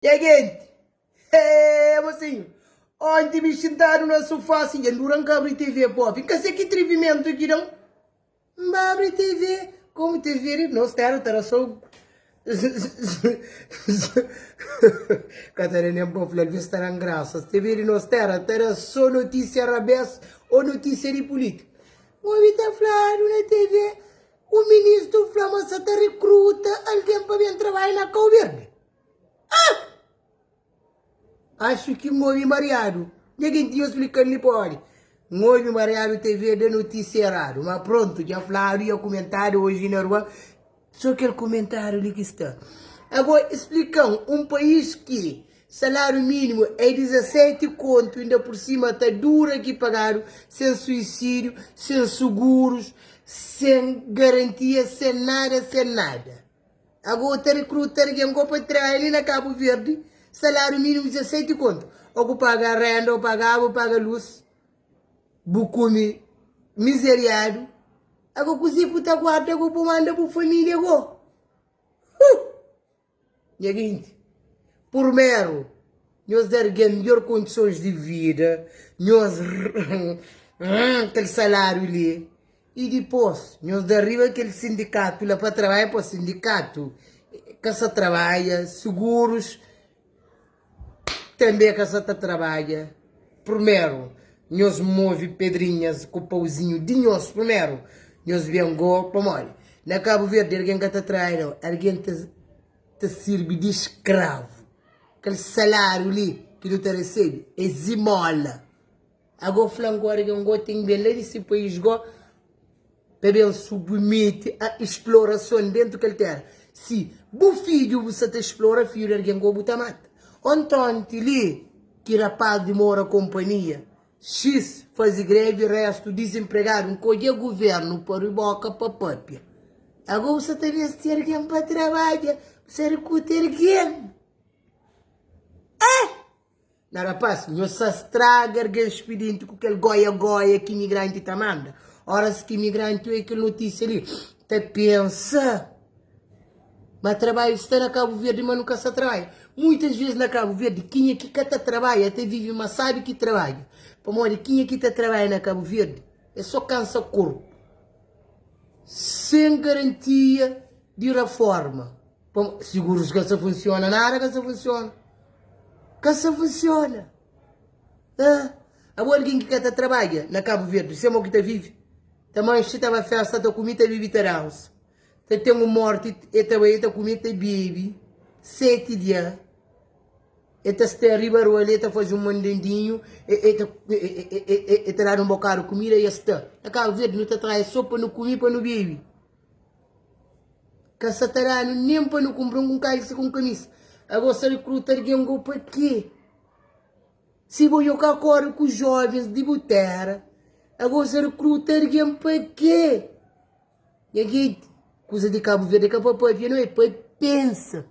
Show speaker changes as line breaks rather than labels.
Nha genti, hee mosinhu, onti mi xintadu na sufá si dja dura N ka abri TV propi, N ka se ki trivimentu ki da-m, N ba abri TV, komu TV di nos téra ta da so ka ta da nen pa fla, alvês ta da-m grasa, TV di nos téra ta da so notísia rabés ô notísia di pulítika. N obi ta fladu na TV, un ministru fla ma sa ta rikruta algen pa ben trabadja na Kauberdi. Ah! Acho ki N obi mariadu. Nha genti nhos splika-m li pode. N obi mariadu TV da notísia eradu. Ma prontu, dja fladu, dja kumentadu oji na rua. So kel kumentariu li ki sta. Ago, splika-m, un país ki saláriu mínimu é 17 kontu, inda pur sima ta dura ki pagadu, sen suisídiu, sen sugurus, sen garantia, sen nada, sen nada. Ago ta rekruta algen go pa traha li na Kabu Verdi, salariu minimu 17 kontu. O ku paga renda, o paga agu, o paga lus, bu kume mizeriadu. Ago kuze ku ta guarda go bu manda bu familia go? Huh! Nha ginti, purmeru Nhos da argen midjor kondisons di vida, nhos kel salariu li, i dipos nhos da riba kel sindikatu la pa trabadja, pos sindikatu ka sa trabadja, sigurus tanbe ka sa ta trabadja. Prumeru nhos move pedrinhas ku pauzinhu di nhos prumeru, nhos ben go, pamodi na Kabu Verdi argen ka ta trabadja nau, argen ta sirbi di skravu. Kel saláriu li ki nu ta resebe é zimóla. Agó fla-m góra ki un gó ten ki ben la di se país gó pa ben submete a splorason déntu kel téra. Si bu fidju bu sa ta splora fidju di algen gó bu ta mata. Ontonti li ki rapás di mora konpanhia X faze grevi réstu dizinpregadu nkodje guvérnu pa riboka pa pâpia. Agó bu sa ta meste algen pa trabadja, bu sa rekuta algen. Eh! Na rapaz, nhos sa straga argen spidenti ku kel goia-goia ki imigranti ta manda. Oras ki imigranti oi kel notisia li, ta pensa ma trabadju sta na Kabu Verdi, ma nu ka sa trabadja. Muitas ves na Kabu Verdi, kenha ki ka ta trabadja ta vive ma sabi ki trabadja. Pamodi kenha ki ta trabadja na Kabu Verdi é so kansa korpu, sen garantia di raforma. Pamodi sigurus ka sa funsiona, nada ka sa funsiona. Ka sa funsiona. Ah, abo algin ki ka ta trabadja na Kabu Verdi, se mo ki ta vivi? Ta manxi, ta ba festa, ta kumi, ta bibi, ta dansa. Ta ten un morti, e ta bai, e ta kumi, e ta bibi, seti dia. E ta sta riba rua li, e ta faze un mandandinhu, e ta e ta dadu un bokadu kumida i es sta. Na Kabu Verdi nu ta traha so pa nu kumi, pa nu bibi. Ka sa ta danu nen pa nu kunpra un kalsa ku un kamisa. Ago sa rikruta algen go pa ke? Si bo nho ka kore ku jovens di bu tera, ago sa rikruta algen pa ke? Nha genti, kuza di Kabu Verdi é ka pa papia no, é pa pensa.